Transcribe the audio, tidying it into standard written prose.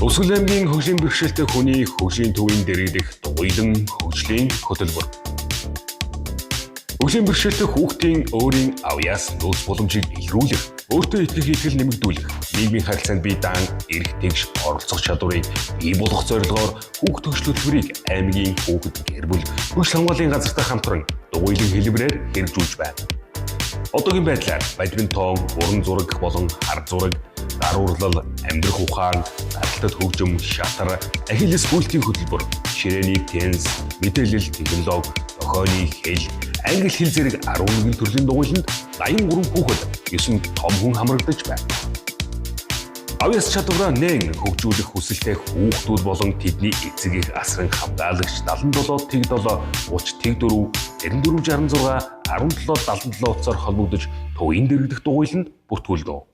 Төгсгөл аймгийн хөгжлийн бэрхшээлтэй хүний хөгжлийн төвийн дэргэдэх дугуйлан хөгжлийн хөтөлбөр. Хөгжлийн бэрхшээлтэй хүүхдийн өөрийн авьяас нөөц боломжийг илрүүлэх, өөртөө итгэх итгэл нэмэгдүүлэх, нийгмийн харилцаанд бие даан эрх тэгш оролцох чадварыг бий болгох зорилгоор хүүхд хөгжил хөтөлбөрийг аймгийн хүүхэд гэр бүл хөгжил хамгааллын газартай хамтран дугуйлан хэлбэрээр хэрэгжүүлж байна. Одоогийн байдлаар бадминтон, уран зураг болон хар зураг, гар урлал, амьдрах ухаан, гаралтад хөгжим, шатар, ахиллес гүйлтийн хөтөлбөр, ширээний теннис, мэдээлэл технологи, дохионы хэл, англи хэл зэрэг 11 төрлийн дугуйланд 83 хүүхэд 9 том хүн хамрагдаж байна. Авьяас чадвараа нээн хөгжүүлэх хүсэлтэй хүүхдүүд болон тэдний эцэг эх асран хамгаалагч 77 тэг 7 30 тэг 4 94 66 17 77 утсаар холбогдож төвийн дэргэдэх дугуйланд бүртгүүлнэ.